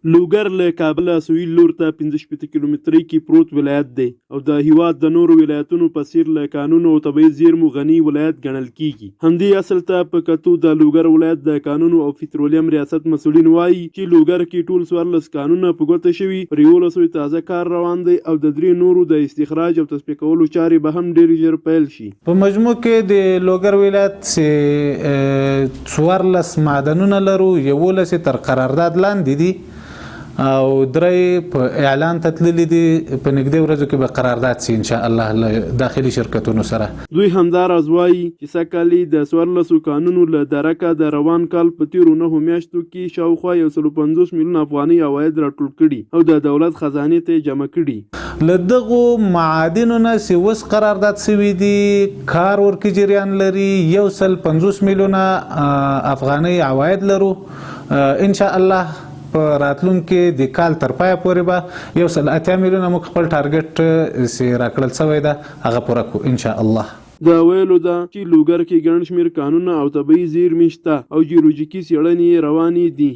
لوګر له کابله سویل لور ته 65 کیلومترۍ کې پروت ولایت دی او د هیواد د نورو ولایتونو په څیر له کانونو او طبیعي زیرمو غني ولایت ګڼل کیږي. همدې اصل ته په کتو د لوګر ولایت د کانونو او پترولیم ریاست مسؤلین وايي چې لوګر کې ټول 14 کانونه په ګوته شوي، پر 11 یې تازه کار روان دی او د درې نورو د استخراج او تصفیه کولو چارې به هم ډېر ژر پیل شي. په مجموع کې د لوګر ولایت چې 14 معدنونه لرو، 11 یې تر قرارداد لاندې دي او درې په اعلان ته تللي دي. په نږدې ورځو کې به قرارداد سي ان شاء الله له داخلي شرکتونو سره. دوی همداراز وايي چې سږ کال یې د 14 کانونو له درکه د روان کال په تېرو 9 میاشتو کې شاوخوا 150 میلیونه افغانۍ عواید راټول کړي او د دولت خزانې ته یې جمع کړي. له دغو معادنو نه چې اوس قرارداد شوي دي، کار ورکې جریان لري، 150 میلیونه افغانۍ عواید لرو. ان شاء الله په راتلونکي د کال تر پایه پورې به 180 میلیونه موږ خپل ټارګټ چې راکړل شوی ده هغه پوره کړو ان شاء الله. د ویلو ده چې لوګر کې ګڼ شمېر کانونه او طبیعي زیرمې شته او جیولوجیکي څېړنې یې روانې دي.